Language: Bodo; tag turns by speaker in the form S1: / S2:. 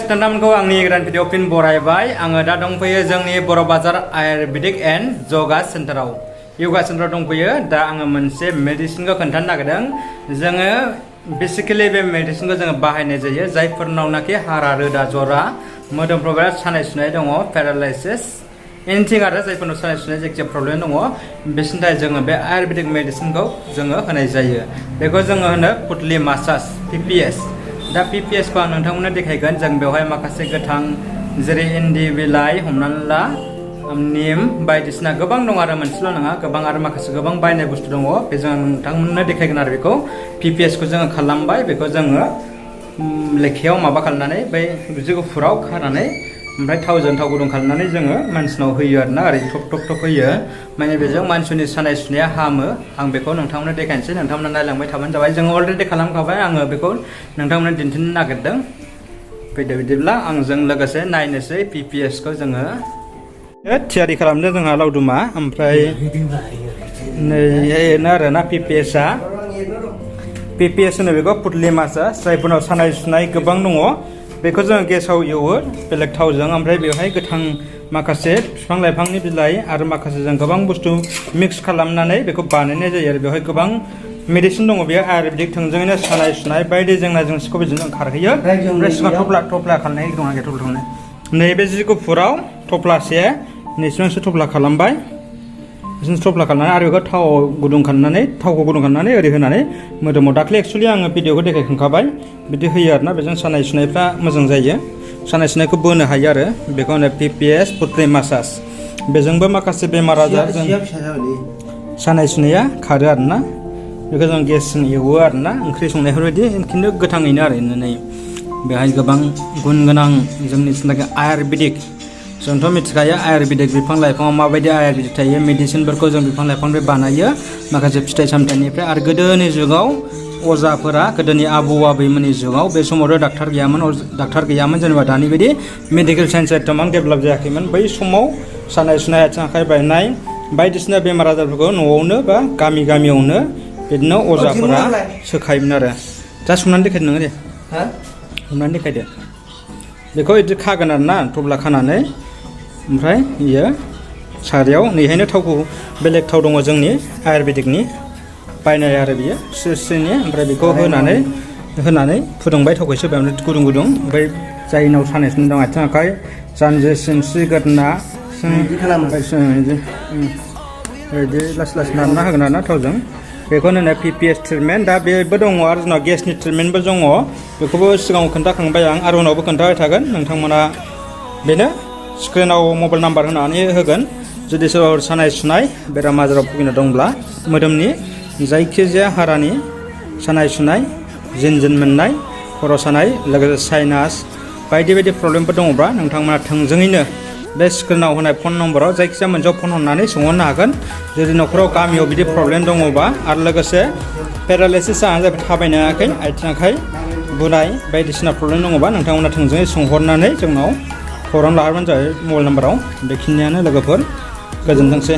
S1: नोंथांमोनखौ आंनि गोदान भिडिअ फिन बरायबाय। आङो दा दंफैयो जोंनि बर' बाजार आयुर्वेदिक एन्ड जगा सेन्टाराव योगा सेन्टाराव दंफैयो। दा आङो मोनसे मेडिसिनखौ खोन्थानो नागिरदों। जोङो बेसिकेलि बे मेडिसिनखौ जोङो बाहायनाय जायो जायफोरनावनाखि हारा रोदा जरा मोदोमफ्राव बिराद सानाय सुनाय दङ, पेरालाइसिस एनिथिं आरो जायफोरनाव सानाय सुनाय जायखिजाया प्रब्लेम दङ बिसोरनि थाखाय जोङो बे आयुर्वेदिक मेडिसिनखौ जोङो होनाय जायो। बेखौ जोङो होनो पुटलि मासाज PPS। दा PPS खौ आं नोंथांमोननो देखायगोन। जों बेवहाय माखासे गोथां जेरै इन्दि बिलाइ हमनानै ला निम बायदिसिना गोबां दं आरो मोनसेल' नङा गोबां आरो माखासे गोबां बायनाय बुस्थु दङ। बेजों आं नोंथांमोननो देखायगोन आरो बेखौ PPS खौ जोङो खालामबाय। बेखौ जोङो लेखायाव माबा खालामनानै बै जि गुफुराव खानानै ओमफ्राय थाव गुदुं खालामनानै जोङो मानसिनाव होयो आरोना ओरै थप होयो। माने बेजों मानसिनि सानाय सुनाया हामो। आं बेखौ नोंथांमोननो देखायनोसै, नोंथांमोना नायलांबाय थाबानो जाबाय। जोङो अलरेडि खालामखाबाय, आङो बेखौ नोंथांमोननो दिन्थिनो नागिरदों। फैदो बिदिब्ला आंजों लोगोसे नायनोसै PPS खौ जोङो थियारि खालामदों जोंहा लावदुमा। ओमफ्राय नै आरोना PPS होनो बेखौ पुटलि मासाज। जायफोरनाव सानाय सुनाय गोबां दङ बेखौ जोङो गेसाव एवो बेलेग थावजों। ओमफ्राय बेवहाय गोथां माखासे बिफां लाइफांनि बिलाइ आरो माखासे जों गोबां बुस्थु मिक्स खालामनानै बेखौ बानायनाय जायो आरो बेवहाय गोबां मेडिसिन दङ। बेयो आयुर्वेदिक थोंजोङैनो सानाय सुनाय बायदि जेंना जेंसिखौ बेजों खारहैयो। ओमफ्राय सिगां थफ्ला खालामनाय दं आरो थफ्ला नैबे जि गुफुराव थफ्लासे नैसिबांसो थफ्ला खालामबाय। बिदिनो थफ्ला खालामनानै आरो बेखौ थावखौ गुदुं खालामनानै ओरै होनानै मोदोमाव दाख्लै एक्सुवेलि आङो भिडिअखौ देखायखांखाबाय। बिदि होयो आरोना बेजों सानाय सुनायफ्रा मोजां जायो, सानाय सुनायखौ बोनो हायो आरो बेखौ होनो PPS पुटलि मासाज। बेजोंबो माखासे बेमार आजार सानाय सुनाया खारो आरोना। बेखौ जों गेसजों एवो आरोना ओंख्रि संनायफोरबायदि, खिन्थु गोथाङैनो आरो नै बेहाय गोबां गुन गोनां जोंनि जिनाखि आयुर्वेदिक, जोंथ' मिथिखायो आयुर्वेदिक बिफां लाइफाङाव माबायदि आयुर्वेदिक थायो। मेडिसिनफोरखौ जों बिफां लाइफांनिफ्राय बानायो माखासे फिथाइ सामथाइनिफ्राय। आरो गोदोनि जुगाव अजाफोरा, गोदोनि आबौ आबैमोननि जुगाव बे समावथ' डाक्टार गैयामोन जेनेबा दानि बायदि मेडिकेल साइन्सआ एथ'बां डेभेलप जायाखैमोन। बै समाव सानाय सुनाय आथिं आखाइ बायनाय बायदिसिना बेमार आजारफोरखौ न'आवनो बा गामियावनो बिदिनो अजाफोरा सोखायोमोन आरो। दा संनानै देखायदो नोङो दे, संनानै देखायदो। बेखौ बिदि खागोन आरोना थफ्ला खानानै, ओमफ्राय बियो सारायाव नैहायनो थावखौ बेलेग थाव दङ जोंनि आयुर्वेदिकनि बायनाय आरो बियो स्रिनि। ओमफ्राय बेखौ होनानै फुदुंबाय, थावखौ एसे होबाय गुदुं ओमफ्राय जायनाव सानाय सुनाय दं आथिं आखाइ जानजि सिनस्रि गोदना बिदि लासै नारना होगोन आरोना थावजों। बेखौनो होनो PPS ट्रिटमेन्ट। दा बेबो दङ आरो जोंनाव गेसनि ट्रिटमेन्टबो दङ। बेखौबो सिगाङाव खोन्थाखांबाय आं आरो उनावबो खोन्थाबाय थागोन। नोंथांमोना बेनो स्क्रिनाव मबाइल नाम्बार होनानै होगोन। जुदि सोरबाफोर सानाय सुनाय बेराम आजाराव भुगिना दंब्ला मोदोमनि जायखिजाया हारानि सानाय सुनाय, जिन मोननाय, खर' सानाय, लोगोसे साइनास बायदि प्रब्लेमफोर दङब्ला नोंथांमोना थोंजोङैनो बे स्क्रिनाव होनाय फन नम्बराव जायखिजाया मोनसेयाव फन हरनानै सोंहरनो हागोन। जुदि न'खराव गामियाव बिदि प्रब्लेम दङबा आरो लोगोसे पेरालाइसिस जानानै जाबाय थाबायनो हायाखै, आथिं आखाइ बुनाय बायदिसिना प्रब्लेम दङबा नोंथांमोना थोंजोङै सोंहरनानै जोंनाव खौरां लाहरबानो जाबाय मबाइल नाम्बाराव। बेखिनियानो लोगोफोर, गोजोनथोंसै।